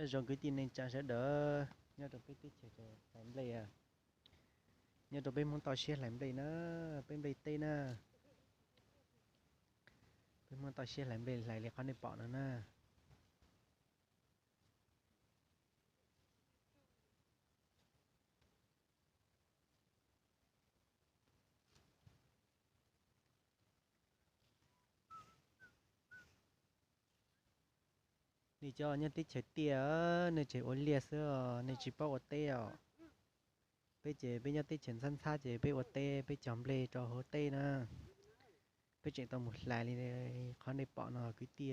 Nyob zoo kwv tij neej tsa sawv daws, nyob rau peb teb chaws hlais nplej, nyob rau peb Hmoob toj siab hlais nplej na, peb nplej teb na, peb Hmoob toj siab hlais nplej hlais li qhov nej pom no na. Nej cov nyob teb chaws tiaj, nej tseem ua liaj xwb os, nej tsis paub ua teb os. Peb ces peb nyob teb chaws ntxhab ntxhab ces peb ua teb, peb cog nplej rau hauv teb na. Peb tseem tau mus hlais li qhov nej pom no kwv tij.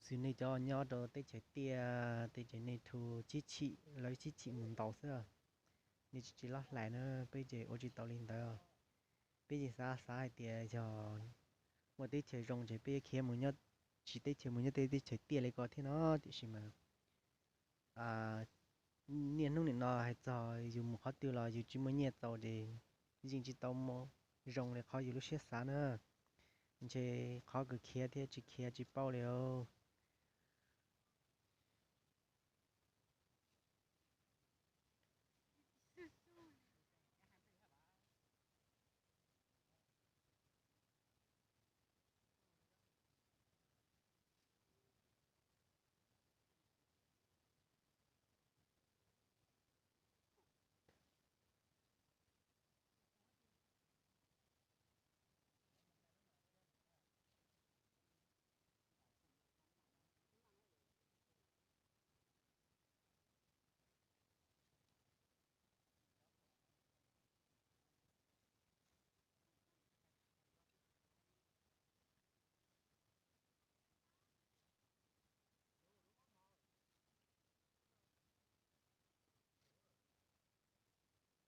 Xws nej cov nyob rau teb chaws tiaj, tej ces nej thu chib chim, lawv chib chim mus ntaus xwb. Nej tsis tsis lob hlais na, peb ces ua tsis tau li ntawd. Peb yeej xav xav hais tias yog muaj teb chaws zoo ces peb khiav mus nyob, tsis teb chaws mus nyob tej teb chaws tiaj li ko thiab no, tiam sis mas niaj hnub nim no hais txog yus mus qhov twg los yus tsis muaj nyiaj txaus ces yeej tsis tau zoo li qhov yus lub siab xav na. Ntshe qhov kws khiav thiab tsis khiav tsis paub li os.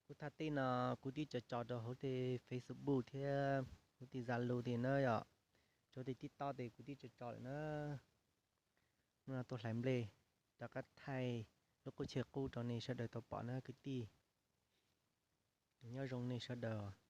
Kuv thaj teb no kuv twb tso tso rau hauv tej Facebook thiab hauv tej Zalo tej na yom, rau tej TikTok tej kuv twb tso tso lawm na. Hnub no tuaj hlais nplej rov qab thaij lub qub chaw qub rau nej sawv daws tau pom na kwv tij. Nyob zoo nej sawv daws.